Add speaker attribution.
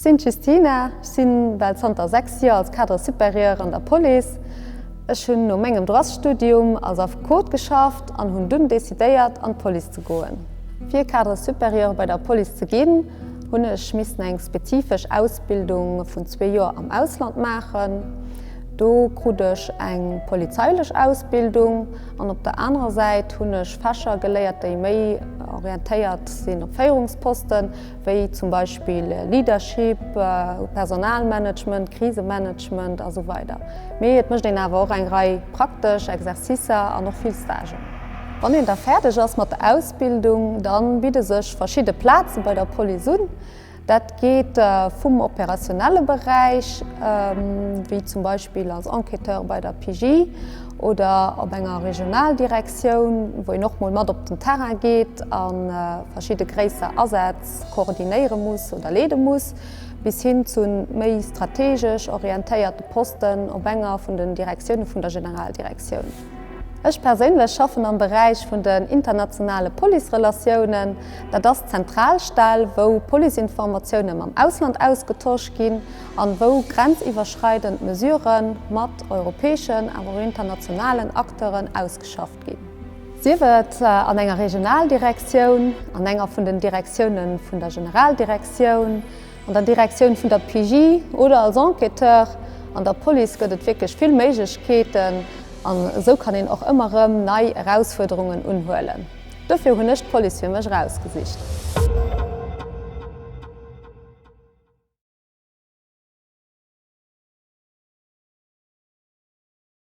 Speaker 1: Ech sinn d'Justyna, ech sinn well zanter 6 Joer als Cadre supérieur an der Police. Ech hunn no mengem Droitsstudium als Affekot geschafft an hunn dunn decidéiert an d'Police ze goen. Fir Cadre supérieur bei der Police ze ginn, hunn ech missen eng spezifesch Ausbildung vun zwee Joer am Ausland maachen. Do krut ech eng polizeilech Ausbildung an op der anerer Säit hunn ech Fächer geléiert, déi méi orientéiert sinn op Féierungsposten, wéi zum Beispill Leadership, Personalmanagement, Krisemanagement a sou weider. Mee et mécht een awer och eng Rei praktesch Exercicer an och vill Stagen. Wann een da fäerdeg ass mat der Ausbildung, da bidde sech verschidde Plaze bei der Police un. Dat geet vum operationelle Beräich, wéi zum Beispill als Enquêteur bei der PJ oder op enger Regionaldirektioun, wou een och mol mat op den Terrain geet a verschidde gréisser Asätz koordinéiere muss oder leede muss, bis hin zu méi strategesch orientéierte Posten op enger vun den Direktioune vun der Generaldirektioun. Ech perséinlech schaffen am Beräich vun den internationale Policerelatiounen. Dat ass d'Zentralstell, wou Policeinformatioune mam Ausland ausgetosch ginn an wou grenziwwerschreidend Mesurë mat europäeschen, awer och internationalen Acteuren ausgeschafft ginn. Sief et an enger Regionaldirektioun, an enger vun den Direktioune vun der Generaldirektioun, an der Direktioun vun der PJ oder als Enquêteur. An der Police gëtt et wierklech vill Méiglechkeeten an esou kann een och ëmmer erëm nei Erausfuerderungen unhuelen. Dofir hunn ech d'Police fir mech erausgesicht.